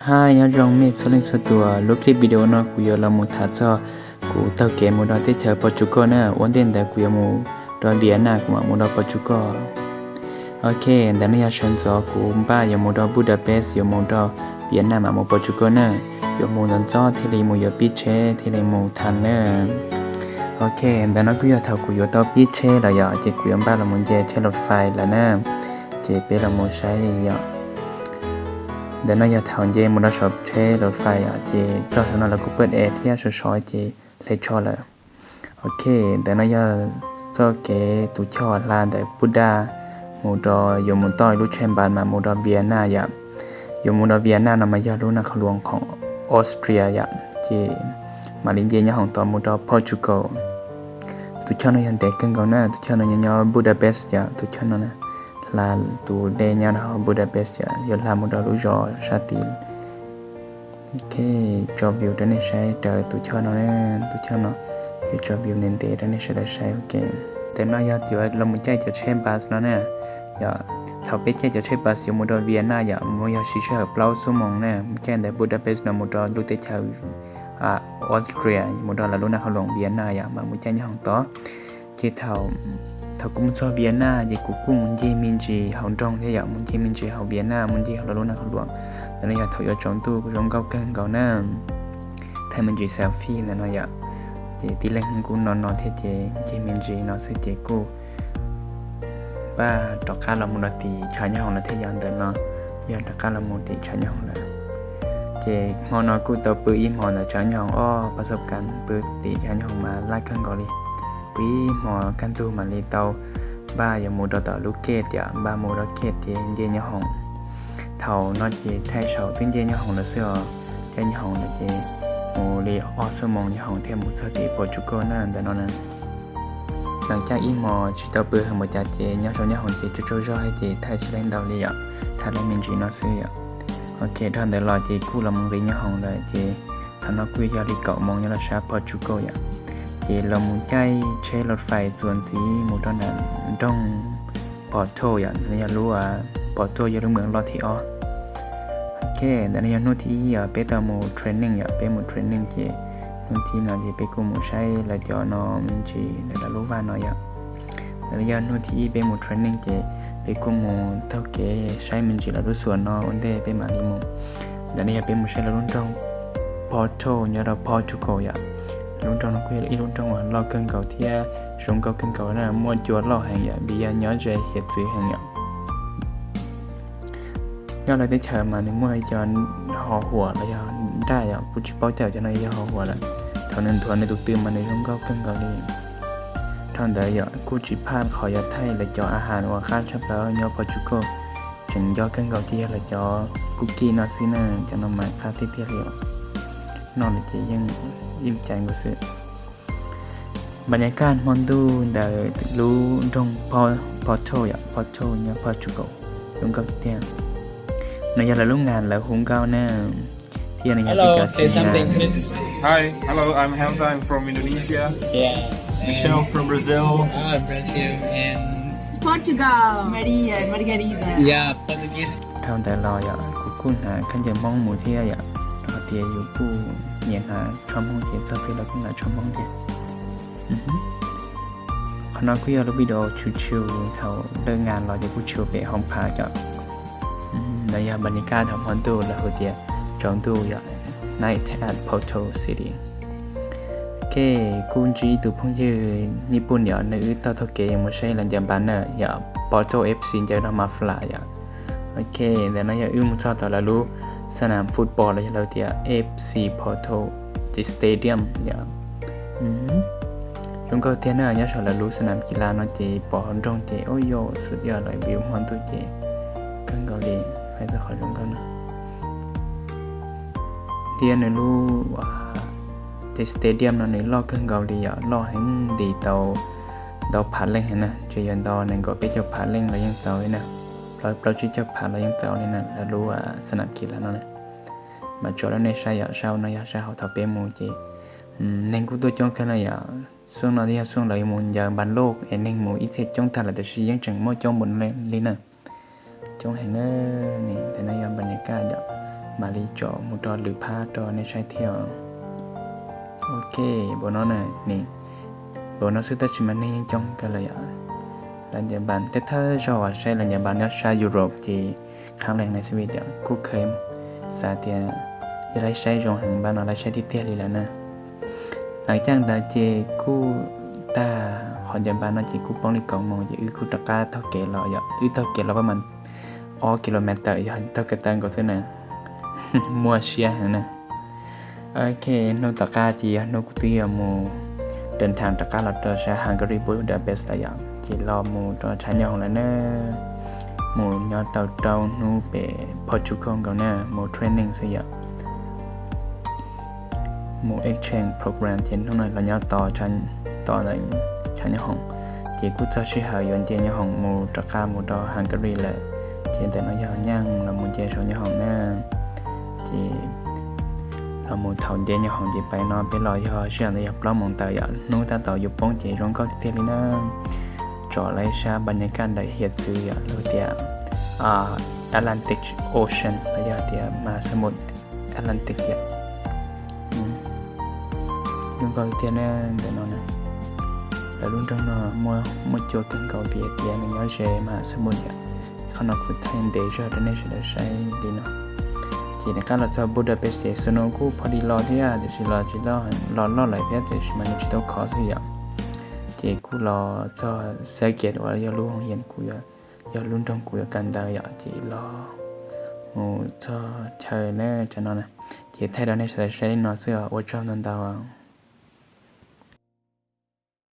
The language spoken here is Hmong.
Hi, nyob zoo mej txhua leej txhua tus, lub clip video no kuv yuav los mus tham txog kuv taug kev mus rau teb chaws Portugal na. Ua ntej ntawd kuv yuav mus rau Vienna, kuv mam mus rau Portugal. Ok, ntawm no yog sawv ntxov kuv npaj yuav mus rau Budapest, yuav mus rau Vienna mam mus Portugal na. Yuav mus ntxov ntxov thiaj li mus yuav pib tsheb thiaj li mus tham na. Ok, ntawm no kuj yog thaum kuv yuav tau pib tsheb lawm yom, ces kuv yuav npaj los mus nce tsheb lus fais lawm na. Ces peb los mus saib yom. Ntawm no yog thaum nce mus rau saum tsheb lus fais yom, ces txog saum no lawv kuj pawj ev thiab sov sov ces hle tsho lawm. Ok, ntawm no yog txoj kev tus choj hla ntawm Budapest mus rau, yuav mus toj lub tsheb npas mas mus rau Vienna yom. Yuav mus rau Vienna no mas yog lub nas qhos luas khoom Austria yom, ces mam li nce nyob hoom tod mus rau Portugal. Tus choj no yog ntev kawg nkaus na, tus choj no nyob nyob Budapest yom, tus choj no hla tus dej nyob rau Budapest yom, yuav hla mus rau lub zos sab tid. Ok, tso view rau nej saib raws tus choj no, tus choj no yuav tso view ntev ntev rau nej sawv daws saib. Ok, ntawm no yog yuav los mus caij cov tsheb bus no na. Yog thaum peb caij cov tsheb bus yuav mus rau Vienna yom, mus yog siv sij hawm plaub xuab moos na, mus caij ntawm Budapest no mus rau lub teb chaws Austria, mus rau lawv lub nas qhos luas Vienna yom, mas mus caij nyob hoom tod. Ces thaum, thaum kuv mus txog Vienna ces kuv kuj mus ncig me ntsis hauv nroog thiab yom, mus ncig me ntsis hauv Vienna, mus ncig hauv lawv lub nas qhos luas. Ntawm no yog thaum yuav tsaus ntuj kuj zoo nkauj kawg nkaus na. Thaij me ntsis selfie ntawm no yom. Ces tib leeg kuj no no thiab ces ncig me ntsis no xwb ces kuj npaj rov qab los mus rau tim tshav nyob hoom lawm thiab yom, ntawm no yog rov qab los mus tim tshav nyob hoom lawm. Ces hmo no kuj tau pw ib hmos ntawm tshav nyob hoom, ob pas xauj kas pw tim tshav nyob hoom mas laj kawg nkaus li. Pw ib hmos kaj ntug mam li tau npaj yuav mus rau tom lub gate yom, npaj mus rau gate ces nce nyob hoom. Thaum no ces thaij saum twb nce nyob hoom lawm xwb os. Caij nyob hoom lawm ces mus li ob xuab moos nyob hoom thiaj mus txog tim Portugal na ntawm no na. Hnav caj ib hmos tsis tau pw heev npaum cas ces nyob saum nyob hoom ces tsaug tsaug zog ces thaij tsis laib ntau li yom, thaij laib me ntsis no xwb yom. Ok, dhau ntawd los ces kuj los mus nqis nyob hoom lawm ces thaum no kuj yog li kaum moos nyob rau sab Portugal yom. Ces los mus caij tsheb lus fais txuas ntxiv mus rau nram nroog Porto yom, ntawm no yog lub, Porto yog lub moos loj thib ob. Ok, ntawm no yog hnub thib ib os, peb tau mus training yom, peb mus training ces hnub thib no ces peb kuj mus saib lawv cov no me ntsis ntawm lawv lub vaj no yom. Ntawm no yog hnub thib ib peb mus training ces peb kuj mus taug kev saib me ntsis lawv lub xuas no ua ntej peb mam li mus. Ntawm no yog peb mus saib lawv lub nroog Porto nyob rau Portugal yom. Lub nroog no kuj yog ib lub nroog uas loj kawg nkaus thiab zoo nkauj kawg nkaus na, muaj cua loj heev yom, vim yog nyob ze hiav txwv heev yom. Nyob lawv teb chaws mas nws muaj ib co ho huam los yog nraj yom, kuj tsis paub cas cov no yog ho huam lawm. Thaum nws nthuav nws tus tw mas nws zoo nkauj kawg nkaus li. Dhau ntawd yom, kuj tsis phaj qhov yuav thaij lawv cov a has uas qab tshaj plaws nyob Portugal, tseem nco kawg nkaus ces yog lawv cov kuj kij no xwb na, cov no mas qab tiag tiag li os. Noj lawm ces yeej ib cai nkaus xwb. Npa nyas kaj hmo ntuj ntawm lub nroog Porto yom, Porto nyob Portugal, zoo nkauj tiag. No yog lawv lub ngas lawv hu nkauj na. Thiab no yog peb cov Hi, hello, I'm Hamza, I'm from Indonesia. Michelle from Brazil. Ah, Brazil and Portugal. Maria, Margarida. Yeah, Portuguese. Dhau ntawd los yom, kuv kuj hnav khaub ncaws Hmoob mus thiab yom, rau qhov tias yus kuj nyiam hnav tsho Hmoob ces txog twg los kuj hnav tsho Hmoob thiab. Qhov no kuj yog lub video chill chill thaum lig ngas los ces kuj chill pem hoo phav cov. Ntawd yog npa nyas kaj dhau hmo ntuj lawv hu tias tsaus ntuj yom, night at Porto City. Ok, kuj ntsib ib tug phooj ywg Nyij Pooj yom, nws wb taug taug kev mus saib lawv cov npas na yom, Porto F C ncaws rau Mafla yom. Ok, ntawm no yog wb mus txog tom lawv lub xab nam football los yog lawv tias F C Porto stadium yom. Zoo nkauj tiag na, nyob saum lawv lub xab nam kis las no ces pom hauv nroog ces ub yos xwb yog lawv view hmo ntuj ces kawg nkaus li, hais txog qhov zoo nkauj no. Thiab nws lub stadium no nws loj kawg nkaus li yom, loj heev nti tau ntau phav leej heev na, ntshe yuav ntau nees nkaum peb caug phav leej los yeej txaus li na, plaub tsib caug phav los yeej txaus li na, lawv lub xab nam kis las no na. Mas tso rau nej saib yom, sab no yog sab hauv thaum peb mus ces neeg kuj tuaj coob kawg na yom. Xyoo no yog xyoo lawv mus ncaws npas loj es neeg mus ib txhia coob tag lawm, tab sis yeej tseem muaj coob npaum li na. Coob heev na. Ntawm no yog npa nyas kaj yom. mam li tsom mus rau lwm phab rau nej saib thiab. Ok, npaum no na, npaum no xwb tab sis mas neeg yeej coob kawg lawm yom. Lawv Nyaj Npas, tej thawj zaug uas saib lawv Nyaj Npas nyob sab Europe ces qhab leeg na xwb vim tias kuj kheev xav tias yog lawv saib zoo heev npaum no lawv saib tiag tiag li lawm na. Lawv caij ntawd ces kuj tag, qhov Nyaj Npas no ces kuj poob li kaum moos ces wb kuj rov qab taug kev los yom, wb taug kev los pab mas ob kilometer yog taug kev taw nkaus xwb na. Muaj siab heev na. Ok, hnub tom qab ces yog hnub kuv twb yuav mus dim thas rov qab los rau sab Hungary Budapest lawm yom, ces los mus rau tshav nyob hoom lawm na. Mus nyob tau rau hnub pem Portugal nkaus na, mus training xwb yom, mus exchange program ces hnub no los nyob tos, tos ntawm tshav nyob hoom, ces kuj txog sij hawm yuav nce nyob hoom mus rov qab mus rau Hungary lawm. Ces ntawm no yog nyeem los mus nce saum nyob hoom na, ces los mus thaum nce nyob hoom ces pem no peb los yog sij hawm ntawd yog plaub moos ntawd yom, hnub tab tom yuav poob ces zoo nkauj tiag tiag li na. Tsom lawv sab npas nyas kaj ntawm hiav txwv yom, lawv tias Atlantic Ocean los yog tias mas xab mus Atlantic yom. Zoo nkauj tiag na ntawm no na. Lawv lub nroog no muaj cua kawg nkaus vim tias nws nyob ze mas xab mus yom. Qhov no kuv thaij ntev zog rau nej sawv daws saib li no. Ces rov qab los txog Budapest ces snow kuj pha di los thiab tiam sis los tsis loj, los loj lawm thiab tiam sis mas nws tsis tau khov xwb yom. Ces kuj los txog Szeged uas yog lub hoo yem kuv, yog lub nroog kuv yuav kawm ntawv yom, ces los mus txog chaw na, chaw no na. Ces thaij rau nej sawv daws saib li no xwb, ua tsaug ntau ntau.